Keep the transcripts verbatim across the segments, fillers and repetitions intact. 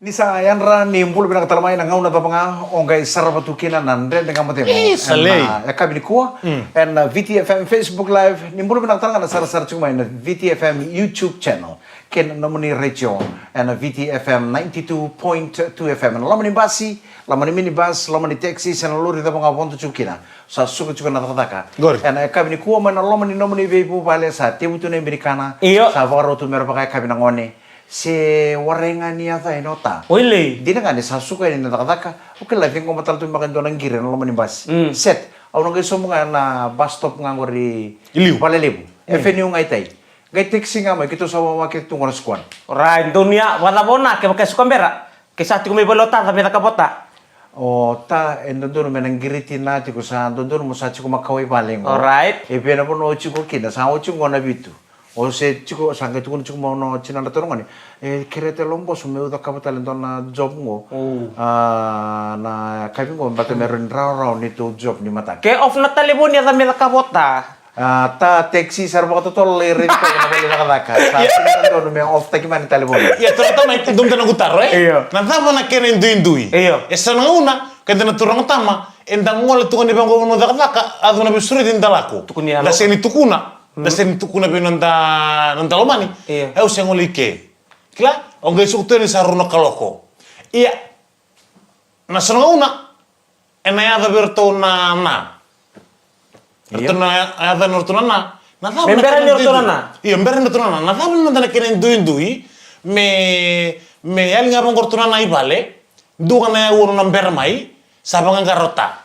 Ni sa yadra, ni bula vinaka tale mai. Na gauna cava ga o qai sarava tu kina na Dredre Ga Mo Cegu. Isa, ena, lei, ah, yakavi nikua, mm, ena, ah, V T F M Facebook Live. Ni bula vinaka tale ga na sarasara tiko mai na V T F M YouTube channel kei na nomuni retio, ena, ah, V T F M ninety-two point two F M. Ena loma ni basi, loma ni minibus, loma ni taxi, se na lori cava ga o vodo tiko kina, sa suka tiko na cakacaka. Qori. Ena, ah, yakavi nikua mai na loma ni nomuni veivuvale, sa tevu tu na ibe ni kana. Io. Sa vakarau tu me ra vakayakavi na gone. Se warai ga ni yaco yani o Ta. Oi, lei. Dina ga ni sa suka yani na cakacaka, o kila, ciqoma tale tu beka e dua na qiri ena loma ni basi. Mm. Set, au na qai sobu ga ena bus stop ga qori. I liu. Valelevu. Mm. F N U ga i tai. Qai taxi ga mai, keitou sa wawa kece tu qo na squad. Alright, Donia, vakacava o Na, kevaka e suka bera? Ke sa tiko mai vale o Ta, cava me cakava o Ta? O Ta e dodonu me na qiriti Na tiko, sa dodonu mo sa tiko makawa i vale qo. Alright. E vei na vanua o tiko kina, sa o tiko qo na vitu. O se tiko, sa qai tukuna tiko mai o na tinadra tale na gone, e, kerea tale o boso meu cakava tale e dua na job qo. Oh. Ah, na yakavi qo, baleta me rawa ni rawarawa neitou job ni mataka. Ke off na talevoni, a cava me cakava o Ta? Ah, Ta, taxi sa ra vakatotolo lai raici koya na vale ni cakacaka. Sa sega ni dodonu me off taki mai na talevoni. Ia, turaga tama, e dua mada na noqu taro, e? Io. Na cava na kena iduidui? Io. E so na gauna, keda na turaga tama, eda gole tu ga ni vaqo vanua cakacaka, a yaco na veisureti da lako. Tukuni yalo. Da sega ni tukuna. Mm. Da sega ni tukuna vei noda, noda lomani. Io. E, au se gole i ke. Kila, o qai suka tu yani sa rua na kaloko. Ia, na so na gauna, ena yaco vei iratou na Na. Io. Ratou na yaco vei iratou na Na. Na cava me na bera kena ni ratou na duidui? Na. Io, bera ni ratou na Na. Na cava na noda na kena duidui? Me, me yali ga vaqo ratou na Na i vale. Dua ga na yau na bera mai. Sa vaqaqara o Ta.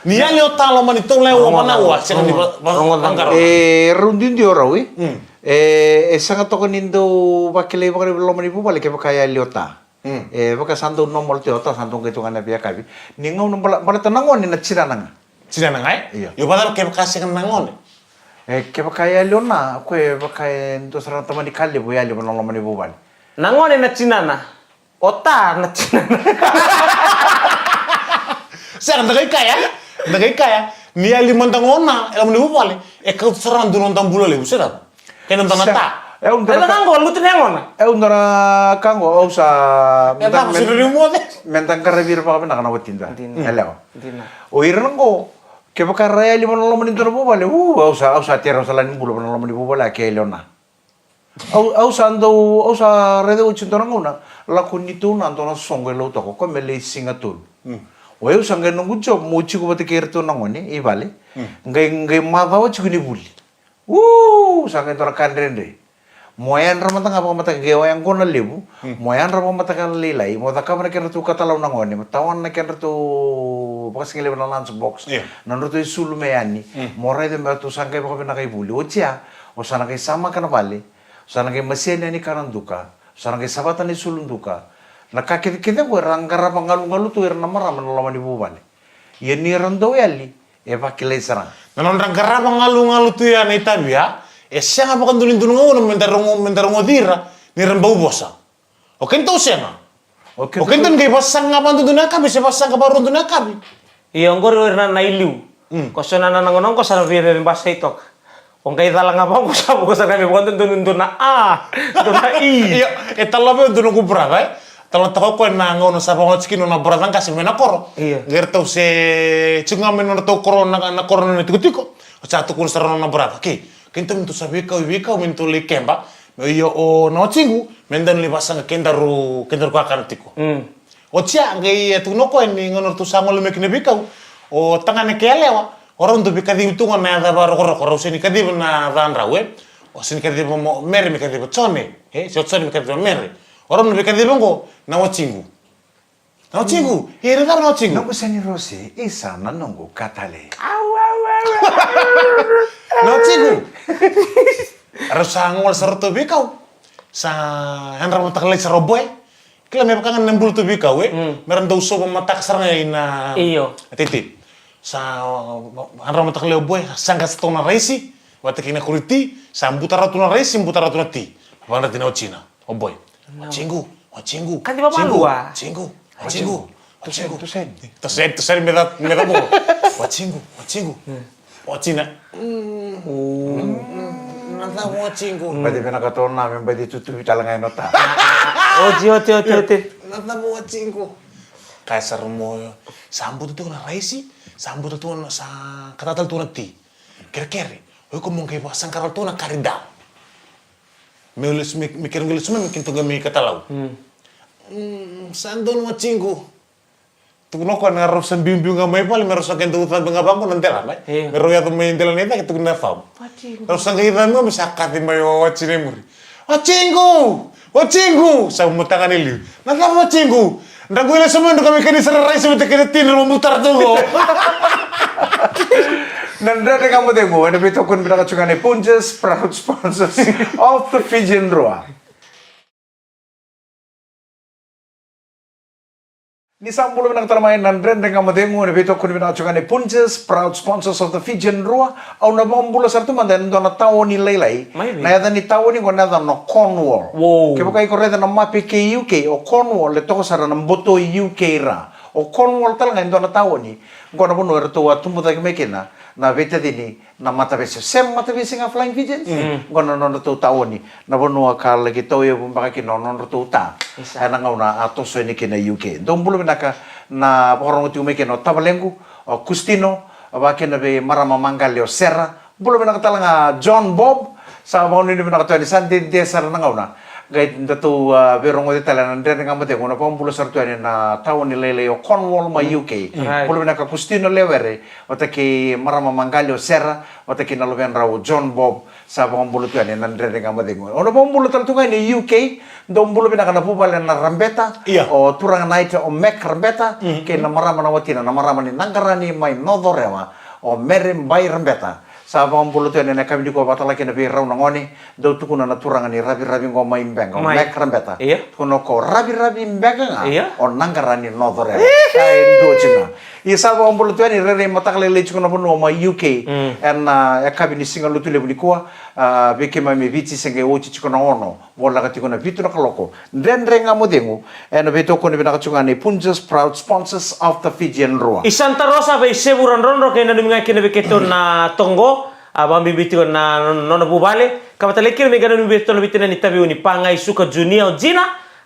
Ni yali o Ta loma ni tolu na yau, rogo, vanaua, sega ni va, va, rogo, vaqaqara o Ta. E rau duidui o rau, e? Mm. E, e sega toka ni dau vakilai vakaraivi loma ni vuvale kevaka e yali o Ta. Mm. E, vaka sa dau normal tu o Ta, sa dau qai tu ga na veiyakavi. Ni gauna bala, baleta na gone na tinana ga. Tinana ga, e? Io. Io, vakacava kevaka sega na gone? E, kevaka e yali o Na, o koya e vaka e dua sara na tamani ka levu e yali ena loma ni vuvale. Na gone na tinana. O Ta na tinana. Sega, da qai kaya, da qai kaya. Ni yali mada qo Na e loma ni vuvale, e kauta sara ga dua na noda bula levu, se cava? Kei na noda na Ta. E, au dua na ka, ka qo, lutu na yagona. E, au dua na ka qo, au sa, e, meda, cava, meda, sega ni moce. Meda qaravi ira vakavinaka na watida. Dina. Yalewa. Dina. O ira na qo, kevaka ra yali mai na loma ni dua na vuvale, u, au sa, au sa tei rau sa lai ni bula mai na loma ni vuvale, a ke yali o Na. Au, au sa dau, au sa raica oti e dua na gauna, lako neitou Na dua na soqo e Lautoka, o koya me lai Siga Tolu. Mm. O yau sa qai noqu job, meu tiko vata kei iratou na gone i vale. Mm. Qai, qai macawa tiko ni vuli. Uu, sa qai dua na ka dredre. Mo yadra mada ga vakamataka, qai oya qo na levu. Mm. Mo yadra vakamataka na lailai, mo cakava na kedratou katalau na gone, mo tawana na kedratou vakasigalevu na lunch box. Io. Na nodratou isulu me yani. Mm. Mo raica me ratou sa qai vakavinaka i vuli. Oti ya, o sa na qai samaka na vale, o sa na qai masea ni yani kana duka, o sa na qai savata na isulu duka. Na ka kecekece oqo era qarava galugalu tu ira na marama na loma ni vuvale. Ia ni ra dau yali, e vakilai sara ga. Na nodra qarava galugalu tu ya na itavi ya, e sega vakadua ni dua na gauna meda rogo, meda rogoci ira ni ra bau vosa. O kedatou sega. O kedatou, o kedatou qai vasaqa vakadua na yakavi, se vasaqa vakarua dua na yakavi. Ia, oqori o ira na, na i liu. Mm. Ko so na, na, na gauna oqo sa na via, via, via basai toka. O qai cala ga vaqo, sa vaqo sa na via vakadua, dua, dua na A, dua na I. Ia, e tala vei au dua noqu brother, e? Tala toka o koya na gauna sa vaqo tiko kina na brother qase mai na koro. Ia. Qai ratou se tiko ga mai na nodratou koro na, na koro na tikotiko. Sa tukuna sara na brother. Okay. Kedatou me datou sa veikau, veikau me datou lai keba. Io, o na watiqu, me datou lai vasaqa kedaru, kedaru kakana tiko. Mm. Oti ya, qai e tukuna o koya ni gauna ratou sa gole mai kina veikau, o tagane kei yalewa, o rau dau veikacivi tu ga na yaca vakarokoroko, rau sega ni kaciva na yacadrau, e? O sega ni kaciva mo Mere me kaciva Jone, e? Se o Jone me kaciva Mere. O rau na veikacivi oqo na watiqu. Na watiqu. E, na cava na watiqu? Noqu seni rose, isa na noqu katale. Au, au, au, au. Na watiqu. Rau sa gole sara ratou veikau. Sa yadra mataka lailai sara o boy. Kila me vaka ga na bula tu veikau, e? Mm. Me ra dau sova mataka sara ga i na, io, teitei. Sa yadra mataka lailai o boy, sa saqa sara tu na raisi vata kei na kuriti, sa buta rawa tu na raisi, buta rawa tu na ti. Vakayadrati na watina. O boy. No. Watiqu, watiqu. Kaciva malua. Watiqu, watiqu, watiqu. Tuseni, tuseni. Tuseni, tuseni, me ca, me ca boko. Watiqu, watiqu. Mm. Watina. Mm. Mm. Na ca watiqu. Baci vinaka tu na, me baci tutuvi tale ga e nota. Oti, oti, oti, oti. Na cava o Waciqu? Kaya sara mo, sa buta tiko na raisi, sa buta tiko na, sa katata tale tiko na ti. Kerekere, o iko mo qai vakasaqara tiko na kari da. Me lesu, me, me kere qai lesu mai, me keitou qai mai katalau. Mm, sa donu Waciqu. Tukuna o koya na rau sa biubiu ga mai vale, me rau sa qai dau cabe ga vaqo na delana. Io. Me rau yaco mai delana i cake, tukuna na fam. Waciqu. Rau sa qai cabe ga me sa kaci mai o Waci na i muri. Waciqu! Waciqu! Sa mataka ni liu. Na cava Waciqu? Dra qai lesu mai, dra ka mai kani sara raisi vata kei na ti, dra mo butara tu qo. Na Dredre Ga Mo Cegu ena veitokoni vinaka tiko ga nei Punjas, proud sponsors of the Fijian Drua. Ni sa bula vinaka tale mai na Dredre Ga Mo Cegu ena veitokoni vinaka tiko ga nei Punjas, proud sponsors of the Fijian Drua. Au na vakabula sara tu mada ena dua na taoni lailai. Mai vei? Na yaca ni taoni qo na yaca na Cornwall. Wow. Kevaka iko raica na mape kei U K, o Cornwall e toka sara na boto i U K ra. O Cornwall tale ga e dua na taoni. Qo na vanua eratou a tubu cake mai kina na veitacini na matavesi. Same matavesi ga Flying Fijians. Mm. Qo na nodratou taoni. Na vanua ka laki tauyavu beka kina o nodratou ta. Isa. Ena gauna a toso yani kina U K. Dou bula vinaka na vakarorogo tiko mai kina o tavalequ, o Kustino, vaka kina vei marama maqali o Sera. Bula vinaka tale ga John Bob. Sa vakanuinui vinaka tu yani, sa dede sara na gauna. Qai datou, a, veirogoci tale na Dredre Ga Mo Cegu, na vakabula sara tu yani na taoni lailai o Cornwall mai U K. Right. Bula vinaka Kustino Lewere, vata kei marama maqali o Sera, vata kei na luvedrau o John Bob, sa vakabula tu yani na Dredre Ga Mo Cegu. O na vakabula tale tu ga yani U K, dou bula vinaka na vuvale na Rabeta, io, o turaga naita o Mac Rabeta, mhm, kei na marama na watina, na marama ni Naqarani mai Nocorewa, o Mere Bai Rabeta. Sa vakabula tu yani ena yakavi nikua vata kei na veirau na gone, dou tukuna na turaga ni Raviravi qo mai Beqa, o mai Mac Rabeta. Io. Tukuna o ko Raviravi Beqa ga, io, o Naqarani Nocorewa. Sa e dua tiko ga. Ia sa vakabula tu yani, rairai mataka lailai tiko na vanua mai U K. Mm. Ena, a, yakavi ni Siga Lotulevu nikua, a, vei keimami Viti se qai oti tiko na ono. Voleka tiko na vitu na kaloko. Dredre Ga Mo Cegu ena veitokoni vinaka tiko ga nei Punjas, proud sponsors of the Fijian Drua. I Santa Rosa, Veisevura, Drodro, kei nanumi ga kina vei keitou na toqo, a, vakabibi tiko na nona, nona vuvale. Ka vata laki kina me qai nanumi vei keitou na veitinani Taveuni, Pagai, Suka, Junior, o Jina,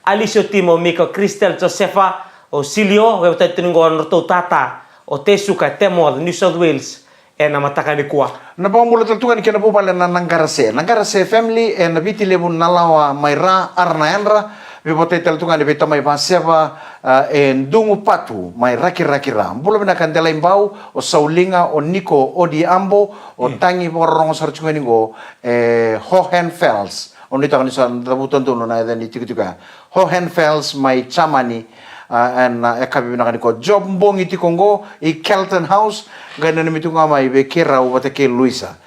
Alice, o Timo, o Mika, o Kristel, Josefa, o Silio, vei vata tiko qo na nodratou tata, o Tesuka, Temoth, New South Wales. Ena mataka nikua. Na vakabula tale tu ga yani kei na vuvale na Naqarase. Naqarase family, ena Viti Levu, Nalawa mai Ra, Ara na yadra. Veivatai tale tu ga yani vei tamai Vaseva, a, e Dugu Patu mai Rakiraki Ra. Bula vinaka Delai Bau, o Sauliga, o Niko, o Diambo, o, mm, Tagi, vakarorogo sara tiko yani qo, e Hohenfels. O nuitaka ni sa cavuta donu na yaca ni tikotiko ya. Hohenfels mai Jamani, a, ena, a, yakavi vinaka nikua. Job Bogi tiko qo i Kelton House, qai nanumi tu ga mai vei keirau vata kei Luisa.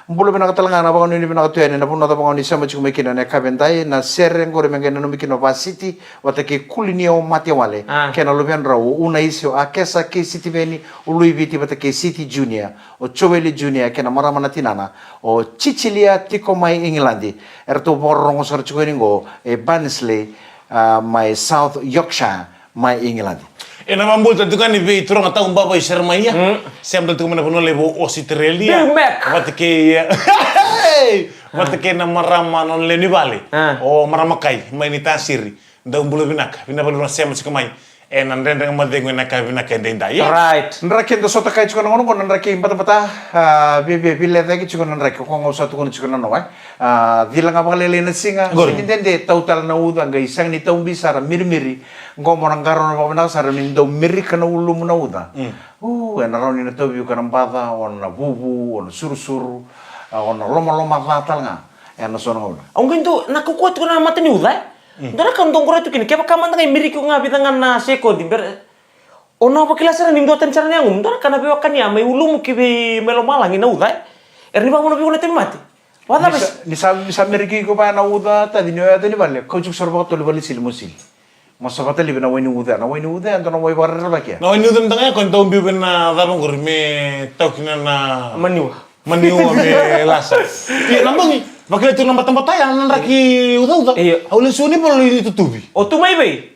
Bula vinaka tale ga, na vakanuinui vinaka tu yani na vanua cava ga o ni sema tiko mai kina ena yakavi edai, na sere qori me qai nanumi kina o Vasiti vata kei Kulinio Matewale, a, kei na luvedrau o Unaisi, o Akesa kei Sitiveni, o Luiviti vata kei Siti Junior, o Joeli Junior kei na marama na tinana, o Cicilia tiko mai Igiladi. Eratou vakarorogo sara tiko yani qo e Barnsley, a, mai South Yorkshire, mai Igiladi. Ena vakabula tale tu ga yani vei turaga tau baba i Seremaia. Mm. Sema tale tu ga mai na vanua levu o Ositerelia. Bill Mack. Vata kei, e, vata kei na marama nona lewe ni vale. A. O marama kai mai ni Tasiri. Dou bula vinaka, vinaka vakalevu na sema tiko mai ena Dredre Ga Mo Cegu ena yakavi vinaka edaidai, e? Right. Draki, eda sota kai tiko na gauna qo na draki batabata, a, vei, vei, veilecayaki tiko na draki, ko ga au sa tukuna tiko na noa, e? A, cila ga vakalailai na siga, qori, sega ni dede, tau tale na uca, qai sega ni tau bi sara, mirimiri, qo mo na qarauna vakavinaka sara, ni dau mirika na ulumu na uca. Mm. U, ena rawa ni na tauvi iko ena baca, o na vuvu, o na surusuru, a, o na lomaloma ca tale ga. Ena so na gauna. Au qai dau, na kaukauwa tiko na mata ni uca, e? Mm. Dua na ka dau qoroya tu kina, kevaka mada ga e miriki iko ga vica ga na sekodi, bera, o na vakila sara ni duatani sara na yagomu, dua na ka na veiwekani ya mai ulumu ki vei mai lomalagi na uca, e? Era ni vakavuna vei iko na tauvimate. Vakacava? Ni sa, ni sa, ni sa miriki iko vaya na uca, taci ni oya tani vale, kauti iko sara vakatolu i vale ni sili mo sili. Mo sa vata li vei na wai ni uca, na wai ni uca, e dua na wai vakarerevaki ya. Na wai ni uca mada ga ya, ko dau biu vei na cava qori, me tau kina na maniwa. Maniwa me lasa. Ia, na bogi, vakila tu na batabata ya, na draki ucauca. Io. Au lesu ni vale ni tutuvi. O tu mai vei?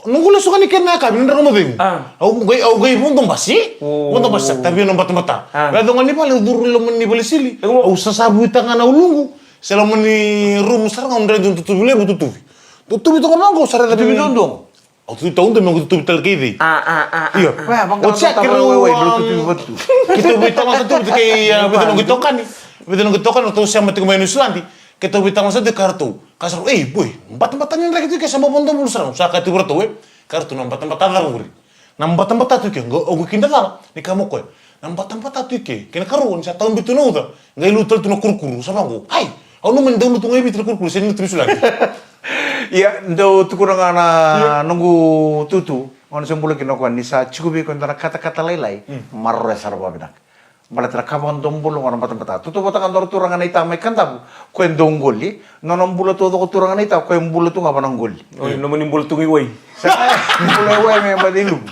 Noqu lesu ga ni kena yakavi, na Dredre Ga Mo Cegu. A. Au qai, au qai vodo basi. O. Vodo basi, sa tavi na batabata. A. Au yaco ga ni vale, au curu i loma ni vale sili. Io. Au sasavuitaka ga na uluqu. Se loma ni rumu sara ga, au dredre, tutuvi levu, tutuvi. Tutuvi toka vaqo, sa raica. Tutuvi duadua. O tu tau dua me qu tutuvi tale kei cei? Ah, ah, ah, ah, Io. ah. Wa, wa, O tia wa, kira wa, wa, wa, wa, tu, tu, tu, tu. Keitou veitalanoa tu kei, ah, vei noqu itokani. Vei noqu itokani, ratou sema tiko mai New Zealand. Keitou veitalanoa tu kei ratou. Ka sa rau, "Ei, boy, batabata ni draki tu ke sa mo vodo bulu sara." Sa ka tu ratou, e. Ka ratou na batabata cava qori. Na batabata tu ke, qo, o qu kida cala, ni ka mo koya. Na batabata tu ke, kena karua, ni sa tau bitu na uca. Qai lutu tale tu na kurukuru, sa vaqo. Ai, au nanuma ni dau lutu ga i Viti na kurukuru, se ni lutu New Zealand. Ia, dau tukuna ga na Ia. noqu tutu, gauna se bula kina o koya, ni sa tiko vei koya dua na katakata lailai, Mm. maroroya sara vakavinaka. Baleta na ka vakadomobula qo na batabata. Tautauvata ga dua na turaga naita mai Kadavu, koya e dau qoli, nona bula taucoko turaga naita, koya e bula tu ga vana qoli. Oi, nomuni bula tu ga i wai. Sa bula i wai me baci luvu.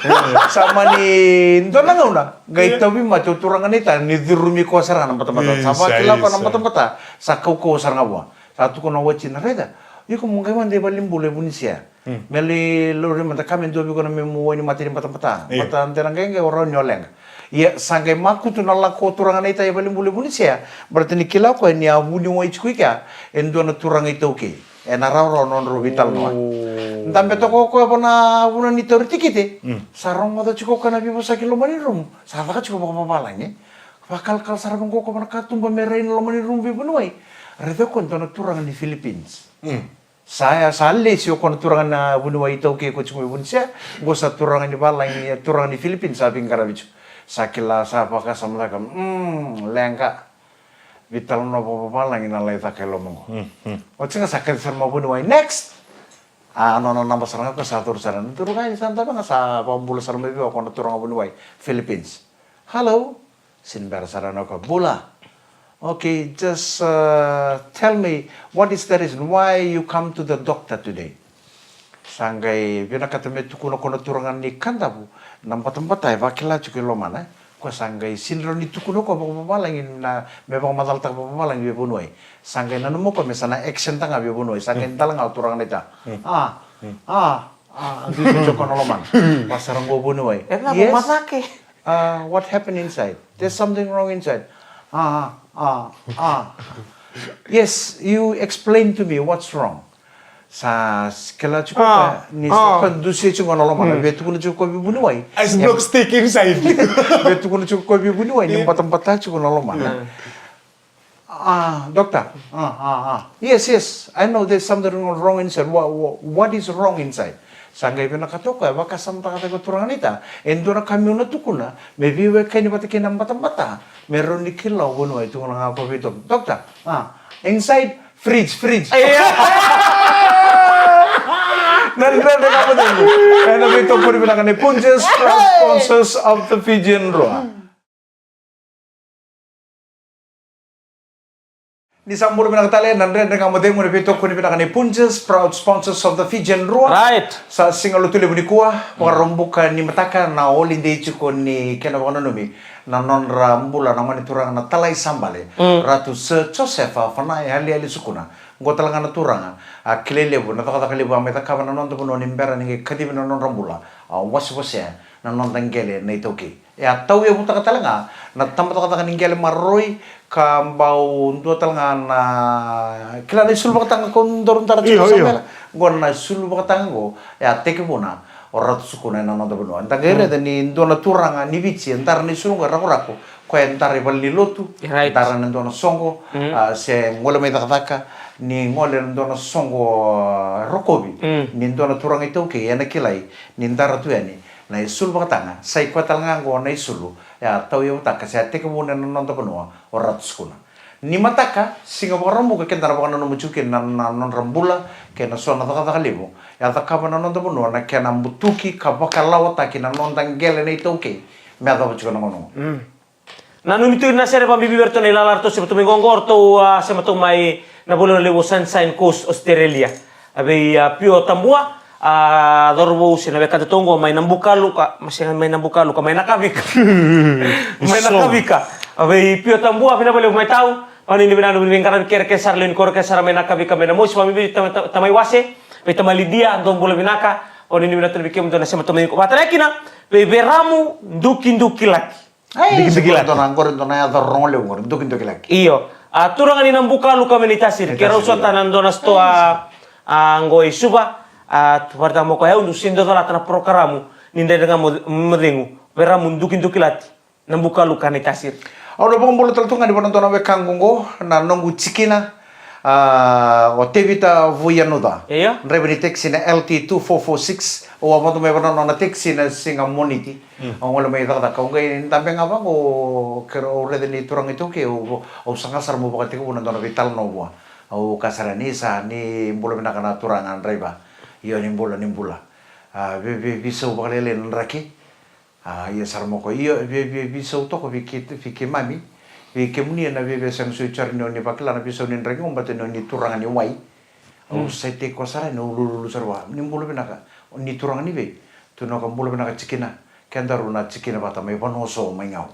Sa mani dua na gauna, qai tauvimate o turaga naita, ni curumi koya sara ga na batabata. Sa vakila koya na batabata, sa kaukauwa sara ga vua. Sa tukuna o watina, raica, iko mo qai mada i valenibula e Vunisea. Mm. Me lai lauri mada ka me dua vei iko na memu wai ni mata ni batabata. Io. Mata de na qeqe o rawa ni o leqa. Ia sa qai makutu na lako o turaga naita i valenibula e Vunisea. Baleta ni kila o koya ni a vuniwai tiko i kea e dua na turaga iTaukei. E na rawarawa na nodrau veitalanoa. O. Dabe toka o koya vana vanua ni tauri tikite. Mm. Sa rogoca tiko o koya na veivosaki loma ni rumu. Sa caka tiko vakavavalagi. Vakalakala sara vaqo o koya vana katuba me rai na loma ni rumu veivuniwai. Raica o koya dua na turaga ni Philippines. Mm. Sa, sa lesi o koya na turaga na vuniwai iTaukei ko tiko mai Vunisea, qo sa turaga ni valagi, turaga ni Philippines sa veiqaravi tiko. Sa kila, sa vakasamataka, mm, leqa. Veitalanoa vakavalagi na lai caka e loma qo. Mm, mm. Oti ga sa kaci sara mai vuniwai, next! A, nona naba sara ga ko sa curu sara. Na turaga ni sa dave ga sa vakabula sara mai vei au ko na turaga vuniwai, Philippines. Hello? Sini bera sara na ko bula. Okay, just, uh, tell me, what is the reason why you come to the doctor today? Sa qai vinakata me tukuna ko na turaga ni Kadavu, na batabata e vakila tiko i lomana, e. Ko sa qai sini rawa ni tukuna ko vakavavalagi na, me vakamacalataka vakavavalagi vei vuniwai. Sa qai nanuma ko me sa na action taka ga vei vuniwai, sa qai dala ga o turaga naita. Mm. Ah, Mm. ah, ah, dui ko na lomana. Vasara qo vuniwai. E na Yes. macake. Uh, what happened inside? There's something wrong inside. Ah, ah, ah, ah. Yes, you explain to me what's wrong. Sa s-, kila tiko Ah, ka, ni ah. sa ka dusia tiko na lomana. Mm. Via tukuna tiko ko vei vuniwai. Ice block stick inside. Via tukuna tiko ko vei vuniwai, ni Yeah. batabata tiko na lomana. Mm. Ah, doctor. Ah, ah, ah. Yes, yes. I know there's something wrong, wrong inside. What, what, what is wrong inside? Sa qai vinakata o koya, vakasamataka ko turaga naita. E dua na ka meu na tukuna, me veiwekani vata kei na batabata. Me rawa ni kila o vuniwai, tukuna ga ko vei doc-, doctor. Ah, inside, fridge, fridge. Ia. Na dredre ga mo cegu. E na veitokoni vinaka ni Punjas, proud sponsors of the Fijian Drua. Ni sa bula vinaka tale, na dredre ga mo cegu, na veitokoni vinaka ni Punjas, proud sponsors of the Fijian Drua. Right. Sa siga Lotulevu nikua, vakaraubuka ni mataka na holiday tiko ni kena vakananumi na nodra bula na gone turaga na Talai Sabale, Mm. Ratu Sir Joseph Fanai Haliali Sukuna. Qo tale ga na turaga, a kilai levu, na cakacaka levu a mai cakava na noda vanua ni bera ni qai kacivi na nodra bula, a wasewasea na noda qele na iTaukei. E a tauyavutaka tale ga na tabacakacaka ni qele maroroi, ka bau dua tale ga na kila na isulu vakataga ko daru dara tiko Io, sa io. mela. Qo na isulu vakataga qo, e a tekivuna o Ratu Sukuna ena noda vanua. Da qai Mm. raica ni dua na turaga ni Viti, e dara na isulu qo e rakorako, ko e dara i valenilotu, Right. dara na dua na soqo, Mm. a, se gole mai cakacaka, ni gole na dua na soqo, a, rokovi, Mm. ni dua na turaga iTaukei, ena kilai, ni dara tu yani, na isulu vakataga, sa i koya tale ga qo na isulu, e a tauyavutaka, se a tekivuna ena noda vanua, o Ratu Sukuna. Ni mataka, siga Vakaraubuka, keda na vakananuma tiko kina na, na nodra bula, kei na so na cakacaka levu, e a cakava na noda vanua, na kena butuki, ka vakalawataki na noda qele na iTaukei, me yacova tiko na gauna qo. Mm. Nanumi tu na sere vakabibi vei ratou na ilala ratou sema tu mai qoqo, ratou, a, sema tu mai na vanua levu o Sunshine Coast, Australia. A vei, a, Pio Tabua, a, cauravou se na wekada tu qo mai Nabukalu ka, ma sega mai Nabukalu ka mai Nakavika. Mai So. Nakavika. A vei Pio Tabua, vinaka vakalevu mai tau. Au ni vinaka ni veiqaravi kerekere sara lewe ni koro, kerekere sara mai Nakavika, mai Namosi, vakabibi ta, ta, tamai wase. Vei tamai Lidia, dou bula vinaka. Au ni vinaka tu vei kemudou na sema tu mai qo. Vakatale kina, vei Veramu Dukiduki Laki. Ai, Dikidiki se laki. Dua na qori, dua na yaca rorogo levu qori, Dukidukilaki. Io. A, turaga ni Nabukalu ka mai Naitasiri. Naitasiri, ke rau sota io. Na dua na sitoa, a, qo i Suva, A tu vata mo koya, au dou sini dou calata na porokaramu ni Dredre Ga Mo, Mo Cegu, vei ramu Dukiduki Lati, na bukalu ka ni tasiri. Au na vakabula tale tu ga ni vanadua na wekaqu oqo, na noqu tikina, a, o Tevita Vuiyanuca. Io. Draiva ni taxi na L T two four four six, au a vodo mai vanua na taxi na siga Moniti. Mm. Au gole mai cakacaka, au qai dabe ga vaqo, keirau raica ni turaga iTaukei, au, au saga sara meu vakatekivu na dua na veitalanoa vua. Au kaya sara ni sa, ni bula vinaka na turaga draiva. Io, ni bula, ni bula. A, vei, vei, veisau vakalailai na draki. A, ia sara mo koya. Io, vei, vei, veisau toka vei kei, vei keimami. Vei kemuni na vei, vei sega sui cari ni o ni vakila na veisau ni draki qo, baleta ni o ni turaga ni wai. Au, mm, sa tei koya sara ni au lululu sara vua. Ni bula vinaka. O ni turaga ni vei? Tukuna o koya bula vinaka tikina. Kedaru na tikina vata mai vanua so mai Gau.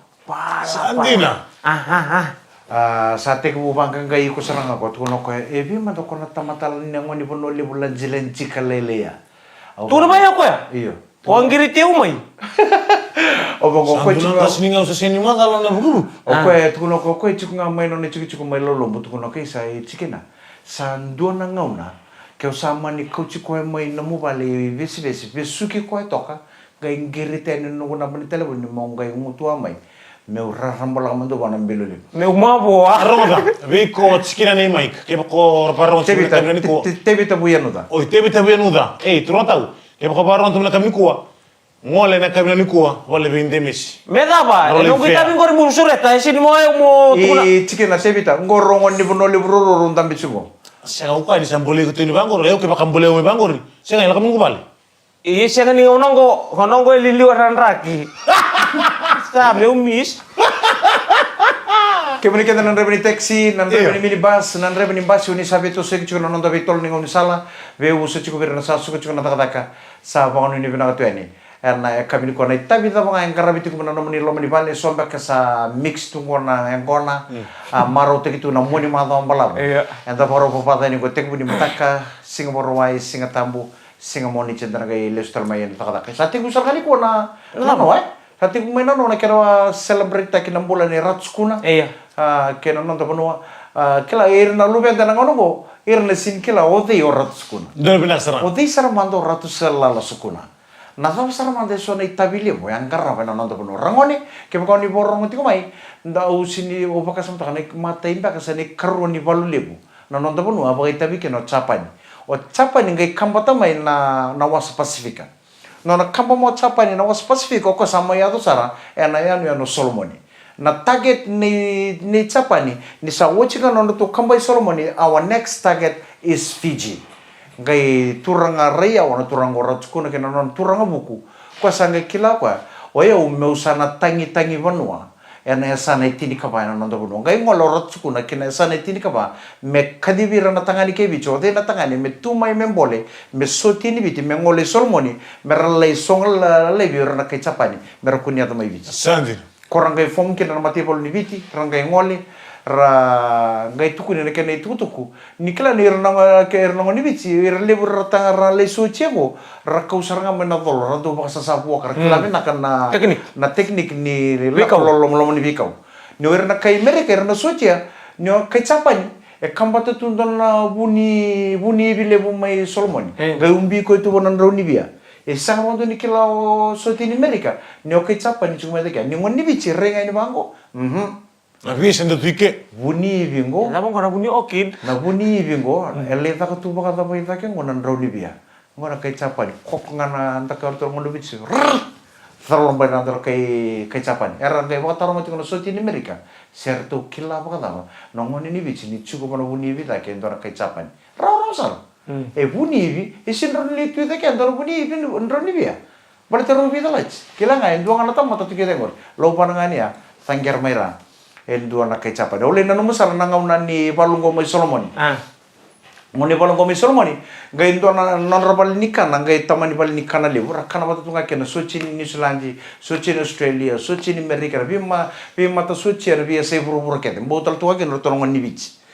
Sa dina. Aha, aha. A, sa tekivu vaqaqai iko sara ga ko, tukuna o koya, e vei mada ko na tamata ni gone ni Vanua Levu lajilajika lailai ya. Au, tukuna mai o koya? Io. O qiri teu mai. O vaqo, o koya tiko ga, sa dina, sa sini macala na vukuvuku. O koya, a, tukuna o koya, o koya tiko ga mai nona tikotiko mai Lolobu, tukuna o koya, sa i tikina. Sa dua na gauna keu sa mani kauti koya mai nomu vale i Vesivesi, vesuki koya toka, qai qiriti yani na noqu naba ni talevoni mo qai gutuva mai. Meu raraba lako mada vua na bilo levu. Meu mavoa. Rogoca, vei iko tikina nei Mike, kevaka o vakarorogo tiko na yakavi nikua. Tevita, Te-, Te-, Tevita Vuiyanuca. Oi, Tevita Vuiyanuca. Ei, turaga tau, kevaka o vakarorogo tiko na yakavi nikua, gole na yakavi nikua vale vei Demesi. Me cava, e noqu itavi qori mo sureta, e sini mo, e mo tukuna. I tikina Tevita, qo rogo ni Vanua Levu rororo dabe tiko. Sega, o koya ni sa bolei iko tu ni vaqori, e, o kevaka bolei au mai vaqori. Sega, e lako mai noqu vale. E sega ni gauna oqo, gauna oqo e liliwa na draki. Sa meu miss. Kemuni kece na draiva ni taxi, na draiva ni minibus, na draiva ni basi, o ni sa veitosoyaki tiko na noda veitolo ni gaunisala, veiusu tiko vei ira na sa suka tiko na cakacaka, sa vakanuinui vinaka tu yani. Ena yakavi nikua na itavi cava ga e qaravi tiko mai na nomuni loma ni vale, so beka sa mix tu qo na yaqona, mm, a, marautaki tu na mua ni macawa balavu. Io. Eda vakarau vavaca yani qo tekivu ni mataka, Siga Vakarauwai, Siga Tabu, Siga Moniti eda na qai lesu tale mai ena cakacaka. Sa tekivu sara ga nikua na, na, na, e? Sa tekivu mai na nona kena celebrate-taki na bula nei Ratu Sukuna. Io. A, kei na noda vanua. A, kila, ira na luveda na gauna qo, ira na sini kila o cei o Ratu Sukuna. Dua na vinaka sara. O cei sara mada o Ratu Salala Sukuna. Na cava sara mada eso na itavi levu e a qarava ena noda vanua. Ragone, kevaka o ni vakarorogo tiko mai, da, au sini, au vakasamataka na imatai beka se na ikarua ni valu levu na noda vanua a vakaitavi kina o Japani. O Japani qai kabata mai na, na wasa Pasifika. Nona kaba mai o Japani na wasa Pasifika, o koya sa mai yaco sara ena yanuyanu o Solomoni. Na target nei, nei Japani, ni sa oti ga na nodratou kaba i Solomoni, our next target is Fiji. Qai turaga raiyawa na turaga o Ratu Sukuna kei na nona turaga vuku. Koya sa qai kila o koya, o yau meu sa na tagitagi vanua ena yasana e tinikava ena noda vanua. Qai gole o Ratu Sukuna ki na yasana e tinikava me kacivi ira na tagane kei Viti. O cei na tagane me tu mai me bole, me sotia ni Viti, me gole i Solomoni, me ra lai sogo la-, laivi ira na kai Japani, me ra kua ni yaco mai Viti. Sa dina. Ko ra qai fomu kina na mataivalu ni Viti, ra qai gole, ra qai tukuni na kena itukutuku. Ni kila ni ira na go-, ke ira na gone ni Viti, ira levu ira taga ra lai sotia qo, ra kau sara ga mai na colo, ra dau vakasasa vuaka, ra kila, mm, vinaka na, tekniki, na tekniki ni, veikau, lako loloma ni veikau. Ni o ira na kai Merika, ira na sotia, ni o kai Japani, e kabata tu dua na vu ni, vu ni ivi levu mai Solomoni. E. Qai ubi koya tu vua na drau ni via. E sega vakadua ni kila o sotia ni Merika ni o kai Japani tiko mai cake ya. Ni gone ni Viti, rai ga yani vaqo. Mhm. Na via sa dau tu i ke. Vu ni ivi qo. E cava qo na vu ni orchid? Na vu ni ivi qo, mm, e lai caka tu vakacava i cake qo na drau ni via. Qo na kai Japani, koko ga na daka o ratou na gone ni Viti. Rrrr! Cala bai na dua na kai, kai Japani. Era qai vakataroga tiko na sotia ni Merika se ratou kila vakacava na gone ni Viti ni tiko vua na vu ni ivi cake e dua na kai Japani. Rawarawa sara. Mm. E vu ni ivi, e sega ni rawa ni tu i cake e dua na vu ni ivi, drau ni via. Baleta rau veicalati. Kila ga, e dua ga na tamata tu kece qori. Lauvana ga ni a, caqera mai ra e dua na kai Japani. Au lai nanuma sara na gauna ni valu qo mai Solomoni. A. Gauna ni valu qo mai Solomoni, qai dua na nodra vale ni kana, qai tamani vale ni kana levu. Ra kana vata tu ga kei na sotia ni Niusiladi, sotia ni Australia, sotia ni Merika, na veima-, veimata sotia na veiyasai vuravura kece. Bau tale tu ga kina o ratou na gone ni Viti.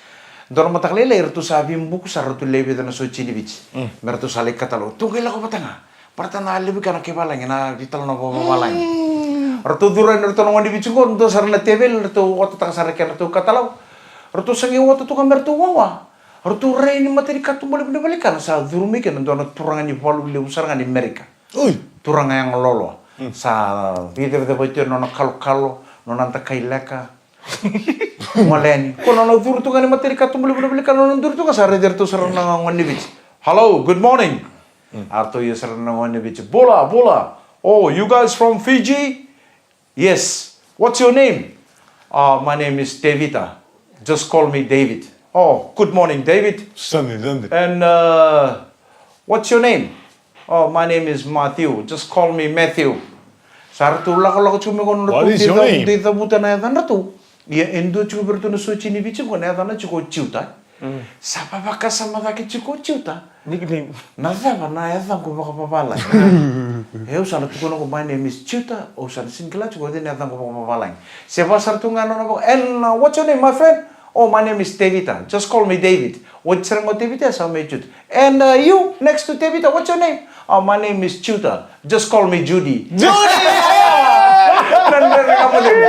Dua na mataka lailai, ratou sa veibuku sara, ratou lewe vica na sotia ni Viti. Mm. Me ratou sa lai katalau. Tou qai lako vata ga. Baleta na levu kina na kai valagi, na veitalanoa vakavalagi. Mm. Ratou curu yani o ratou na gone ni Viti qo, dua sara na teveli, ratou otataka sara kei na ratou katalau. Ratou sa qai ota tu ga me ratou wawa. Ratou rai ni mata ni katuba levu ni valenikana sa curu mai kina dua na turaga ni valu levu sara ga ni Merika. Oi. Turaga yaga loaloa. Sa cicevaceva tu e nona kalokalo, nona dakai leka. Gole yani. Ko nona curu tu ga ni mata ni katuba levu ni valenikana, nona curu tu ga sa raici ratou sara na gone ni Viti. "Hello, good morning." A ratou ia sara na gone ni Viti. "Bula, bula. Oh, you guys from Fiji?" "Yes. What's your name?" "Uh, my name is Tevita. Just call me David." "Oh, good morning, David." Sande, sande. "And uh, what's your name?" "Oh, my name is Matthew. Just call me Matthew." Sa ratou lakolako tiko mai ko nona ratou dei cavuta na yacadratou. Ia e dua tiko vei ratou na soji ni Viti ko na yacana tiko o Jiuta. Sa vavakasama cake tiko o Jiuta. Nickname. "Na cava na yacaqu vakavavalagi?" E, au sa na tukuna ko, "My name is Jiuta." Au sa na sega ni kila tiko o cei na yacaqu vakavavalagi. Se vaka sara tu ga nona vaka, "And uh, what's your name, my friend?" "Oh, my name is Tevita. Just call me David." Oti sara ga o Tevita sa mai Jiuta. "And uh, you next to Tevita, what's your name?" "Oh, my name is Jiuta. Just call me Judy." Judy! Na Dredre Ga Mo Cegu.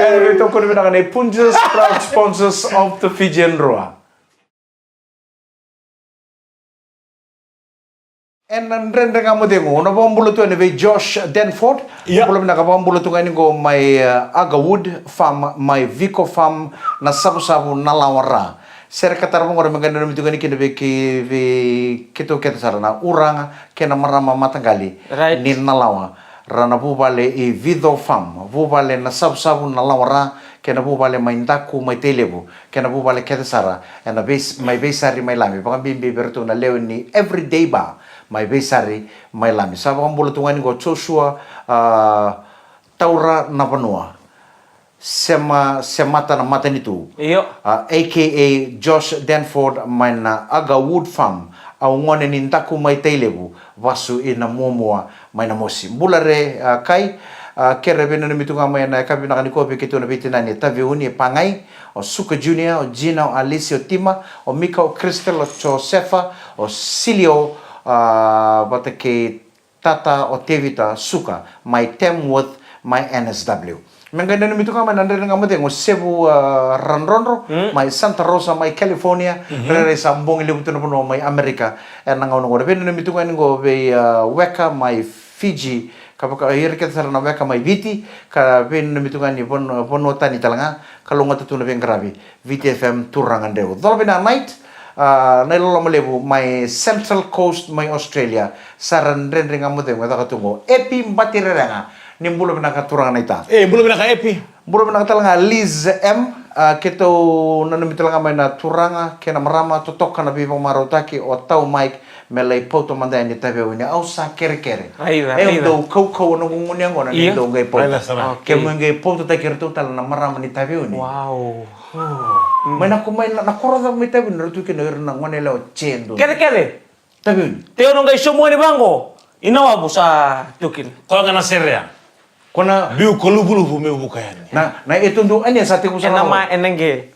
E, e tokoni vinaka nei Punjas, proud sponsors of the Fijian Drua. Ena Dredre Ga Mo Cegu, au na vakabula tu yani vei Josh Danford. Ia. Bula vinaka, vakabula tu ga yani qo mai, uh, Agawood Farm, mai Viko Farm, Nasavusavu, Nalawa ra. Sere ka tarava qo ra me qai nanumi tu ga yani kina vei kei, vei keitou kece sara na uraga kei na marama mataqali ni Nalawa. Ra na vuvale i Vico Farm, vuvale Nasavusavu, Nalawa ra, kei na vuvale mai Daku mai Tailevu, kei na vuvale kece sara ena veis-, mai Veisari mai Lami, vakabibi vei iratou na lewe ni Everyday Bar mai Veisari mai Lami. Sa vakabula tu ga yani qo Joshua, a, Taura na Vanua. Sema, Semata na Matanitu. Io. A, A K A Josh Danford mai na Agawood Farm. Au gone ni Daku mai Tailevu, vasu i Namuamua mai Namosi. Bula re, a, Kai, a, kere veinanumi tu ga mai ena yakavi vinaka nikua vei keitou na veitinani e Taveuni, e Pagai, o Suka Junior, o Gina, o Alice, o Tima, o Mika, o Crystal, o Josefa, o Silio, a, vata kei tata o Tevita Suka, mai Tamworth, mai N S W. Me qai nanumi tu ga mai na Dredre Ga Mo Cegu o Sevu, a, Radrodro, mai Santa Rosa, mai California, rairai sa bogi levu tu na vanua mai Amerika. Ena gauna qo na veinanumi tu ga yani qo vei, a, weka mai Fiji, ka vaka ira kece sara na weka mai Viti, ka veinanumi tu ga yani vanu-, vanua tani tale ga, ka lougata tu na veiqaravi. Viti F M, Turaga Dreu. Cola vei na night, a, na iloloma levu mai Central Coast mai Australia. Sa ra Dredre Ga Mo Cegu e caka tu qo. Epi Bati Rerega, ni bula vinaka turaga naita. E, bula vinaka Epi. Bula vinaka tale ga Liz M, a, keitou nanumi tale ga mai na turaga kei na marama totoka na veivakamarautaki o Tau Mike, me lai pauta mada yani Taveuni, au sa kerekere. Raica, e, raica. Dau kaukauwa na guguni yaqona ni dau qai pauta. Raica sara. Okei. Kemu qai pautataki iratou tale na marama ni Taveuni. Wow. Mai na ko mai na, na koro cava mai Taveuni, ratou kina ira na gone yalewa jedu. Kece, kece. Taveuni. Te au na qai sobu ga ni vaqo. Ina wavu sa tu kina. Koya ga na serea. Ko na biu ko luvuluvu meu vuka yani. Na, na e tu dua ania sa tekivu sara. Ena ma, ena qe.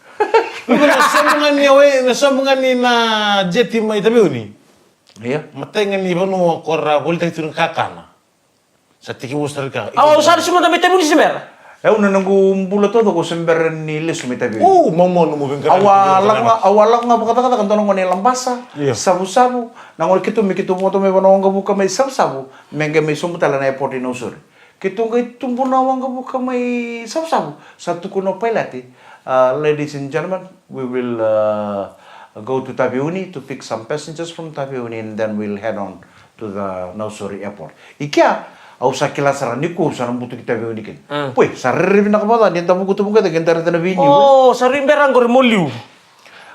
Iko na sobu ga ni awe, na sobu ga ni na jeti mai Taveuni. Ia. Matai ga ni vanua ko ra volitaki tu na kakana. Sa tekivu sara ka. Au sa lesu mada mai Taveuni se bera. E, au na noqu bula taucoko se bera ni lesu mai Taveuni. U, maumau nomu veiqaravi. Au a lako ga, au a lako ga vakacakacaka dua na gone Labasa, Savusavu. Na gone keitou, me keitou vodo mai vanua waqavuka mai Savusavu, me qai mai sobu tale na airport i Nausori. Keitou qai tubu na waqavuka mai Savusavu, sa tukuna o pailate, uh, "Ladies and gentlemen, we will, uh, go to Taveuni to pick some passengers from Taveuni, and then we'll head on to the Nausori airport." I kea, au sa kila sara ni kua au sa na butuki Taveuni kina. Poi, sa rere vinaka vata ni da vuku tu vuku, da raica na viniu. O, sa rui bera qori mo liu.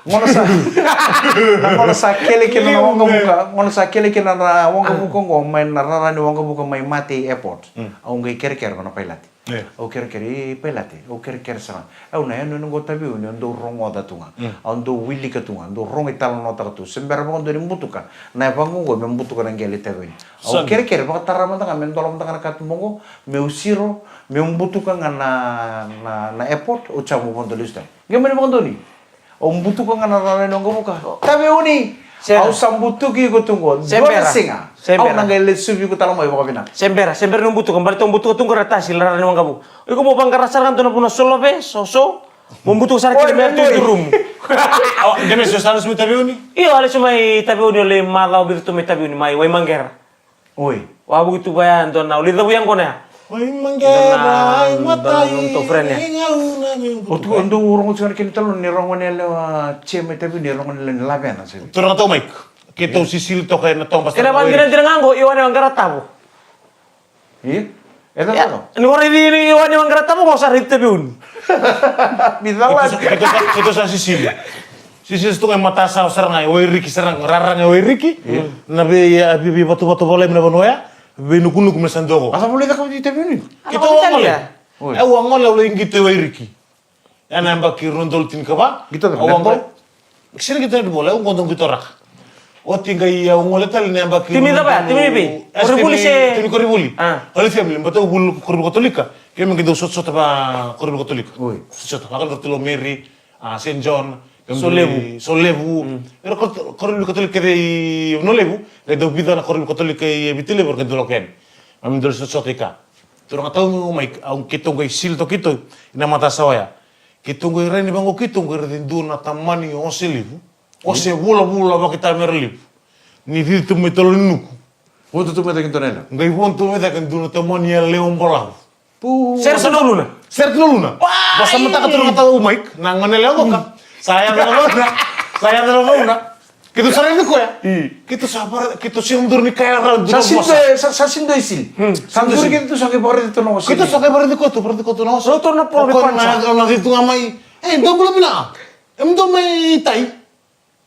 Gona sa, na gona sa kele kina na waqavuka, gona sa kele kina na waqavuka qo mai na rara ni waqavuka mai Matei Airport. Au qai kerekere vua na pailate. Au kerekere, "E pailate, au kerekere sara. Au na yanuyanu qo Taveuni, au dau rogoca tu ga. Au dau wilika tu ga, au dau rogo italanoataka tu. Se bera vakadua ni butuka na yavaqu qo me butuka na qele Taveuni." Au kerekere vakatara mada ga me dola mada ga na katuba qo, meu siro, meu butuka ga na, na, na airport, au sa mo vodo lesu tale. Qai mani vakadonui. Au butuka ga na rara ni waqavuka. Taveuni. Au sa butuki iko tu qo. Dua na siga. Au na qai lesuvi iko tale mai vakavinaka. Se bera, se bera ni butuka, baleta au butuka tu qo ra tasi na rara ni waqavuka. Iko mo vaqara sara ga dua na vanua solove, soso. Mo butuka sara kina me tu rumu. Au, de me so sara sumi Taveuni? Io, ale sumi Taveuni, o le macawa bitu tu mai Taveuni, mai Waimaqera. Oi. Wa buki tu vaya dona, o le cavu ya gona ya. Waimaqera, dona, ai matai, dona, dona, friend ya. Igaluna, mi butuka. O tu, o dou rogo tiko na kena talo, ni rogo ni lewa, che mai Taveuni, rogo ni lewa ni lavena, seri. Turaga tau Mike. Keitou sisili toka ena toba. Kena sa vandiradira ga qo, Ioane Waqara Tavo. Io? E cava? Ia, no? Ni ko raici ni Ioane Waqara Tavo, ko sa raici Taveuni. Ni cala. Keitou sa, keitou sa, keitou sa sisili. Sisili tu ga e matasawa sara ga, e Wairiki sara ga, rara ga e Wairiki. Io. Na vei, a, vei, vei vatuvatu volai mai na vanua ya, vei nukunuku me sa dua qo. A sa volai caka vei Taveuni? Keitou a gole. Oi. Au a gole, au lai qito e Wairiki. Ena yabaki rua na udolu tinikava. Qito na netball? Sega ni qito na netball, au qo dau qito raka. Oti qai au gole tale na yabaki rua na udolu. Timi cava ya? Timi vei? Koronivuli se? Timi koronivuli. A. Holy Family, baleta au vuli koronivuli Katolika. Keimami qai dau sotasota va koronivuli Katolika. Oi. Sotasota, vakadua tu Mary, a, Saint John, Solevu. Solevu. Mm. Era kor-, koronivuli Katolika kece i Vanua Levu, qai dau vica na koronivuli Katolika i Viti Levu, era qai dau lako yani. Keimami dau sotasota i ka. Turaga tau Mike, au keitou qai sili toka keitou, ina matasawa ya. Keitou qai rai ni vaqo keitou qai raici dua na tamani ose levu. Ose vulavula vakaitamera levu. Ni cici tu mai tolo ni nuku. Vodo tu mai cake dua na yalewa. Qai vodo tu mai cake dua na tamani yalewa balavu. Pu. Sere tu na uluna. Sere tu na uluna. Wai! Vakasamataka turaga tau Mike, na gone yalewa qoka. Sa yaco na gauna. Sa yaco na gauna. Keitou sa raici koya. I. Keitou sa vara, keitou sega duru ni kaya rawa. Sa sega dua, sa, sa sega dua e sili. Hmm. Sa duri keitou sa qai vakaraici tu na ose. Keitou sa qai vakaraici koya tu, vakaraici koya tu na ose. Rotor na polo. O koya na, na, na, na, tu ga mai. E, dou bula vinaka. E, dou mai tai.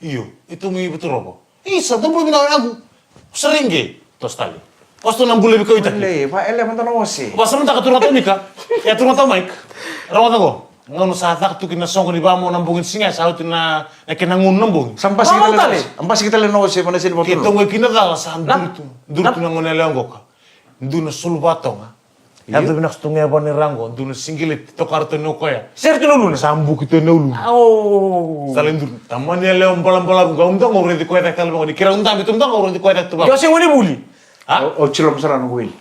Io, e tu mai Vaturovo. Isa, dou bula vinaka yaqu. Sa raiqe. Toso tale. Kosto na bula vei kau i taki. Lei, va, ele, mada na ose. Vakasamataka turaga tau Mika. E turaga tau Mike. Rogoca qo. Gauna sa caka tu kina na soqo ni vamo na bogi ni siga, sa oti na, na kena gunu na bogi. Sa basika tale na ose. Sa basika tale na ose, vanua sega ni vatu. Keitou qai kina cala sa duri tu. Duri tu na gone yalewa qoka. Dua na sulu vatoga. Io. Yaco vinaka tu ga e vani ra qo, dua na sigileti, tokara tu ni o koya. Sere tu na uluna. Sa buki tu na uluna. Au. Sa lai duri. Tamani yalewa balabalavu qo, au dau raici koya cake tale vaqo, ni keirau dabe tu dau raici koya cake tu vaqo. Io, sega ni vuli. A? O, o tilo sara na wili.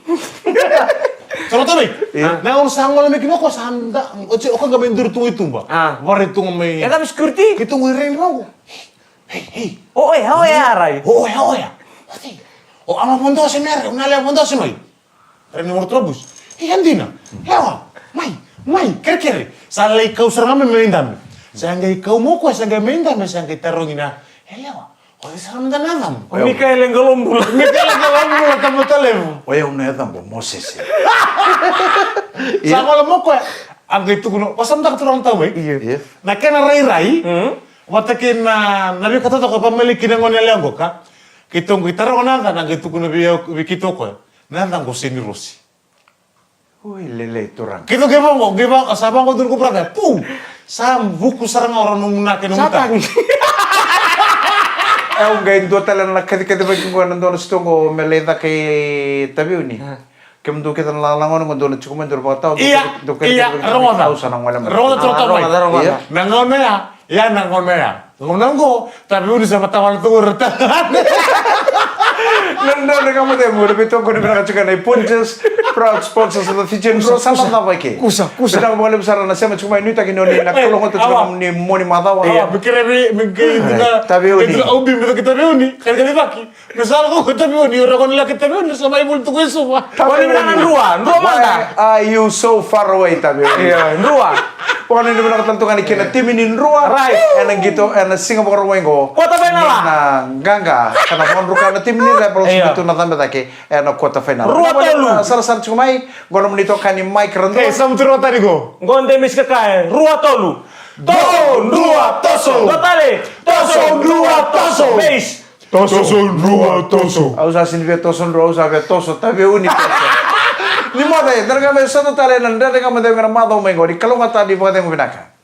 Sa rota mai? Io. Na gauna sa gole mai kina o koya sa da, o tsi, o koya ga mai duri tu i tuba. A. Vakaraici tu ga mai. E cava security? Keitou qai rai ni vaqo. Hei, hei. O, oya, oya, rai. O, oya, oya. Oti. O, a ma vodo se mai, o na lewa vodo se mai. Rai ni moro trobus. E, a dina. Lewa. Mai, mai, kerekere. Sa lai kau sara ga mai, mai dabe. Sa qai kau mai o koya, sa qai mai dabe, sa qai tarogi na. E lewa. O cei sara mada na yacamu? O Mikaele Qalobula. Mikaele Qalobula, Tabata Levu. O yau na yacamu o Mosese. Sa gole mai o koya. A qai tukuna, vakasamataka turaga tau Mike. Io. Io. Na kena rairai. Mm. Vata kei na, na veika taucoko e vakamali kina gone yalewa qoka. Keitou qai taroga na yaca, na qai tukuna vei au, vei keitou o koya. Na yaca qo o Senirosi. Oi, lele, turaga. Keitou qai vaqo, qai vaqo, sa vaqo dua na ko brother. Pu! Sa vuku sara ga o rau na muna kei na muta. Sa tagi. E, au qai dua tale na kacikacivaki qo ena dua na sitoa qo me lai caka i Taveuni. A. Kemudou kece na lagalaga qo, dou na tiko mai, dou na vakatau, dou kece, dou kece, rogoca. Au sa na gole mai. Rogoca, rogoca, rogoca. Io. Na gauna ya, ya na gauna ya. Gauna qo, Taveuni sa vatavala tu ira tale. Na Dredre Ga Mo Cegu, na veitokoni vinaka tiko na Punjas, proud sponsors of the Fijian Drua, sa na cava eke. Kusa, kusa. Vinaka vakalevu sara na sema tiko mai, nuitaki ni oni na kalougata tiko na nomuni Money macawa. Awa, me kere, me kere, Taveuni. Au bibi ki Taveuni, kere, kere vaki. Me sa lako ko Taveuni, o ragone laki Taveuni, sa mai voli tu ko i Suva. Taveuni. Voli vinaka na Drua, Drua mada. Why are you so far away, Taveuni? Io, Drua. Vakanuinui vinaka tale tu ga ni kei na timi ni Drua. Right. Ena qito, ena siga Vakarauwai qo. Quarter final. Na qaqa, ka na vakadruka na timi ni Rebels, io, me tu na cabe cake ena quarter final. Rua tolu. Sarasara tiko mai, qo nomuni itokani Mike Radua. E, sa mutu rua tani qo. Qo de misi kakae, rua tolu. Toso, Drua, toso. Dua tale. Toso, Drua, toso. Base. Toso, Drua, toso. Au sa sini via toso Drua, au sa via toso Taveuni, toso. Ni moce, Dredre Ga Mo Cegu, sa tu tale na Dredre Ga Mo Cegu ena macawa mai qo, ni kalougata, ni vakacegu vinaka.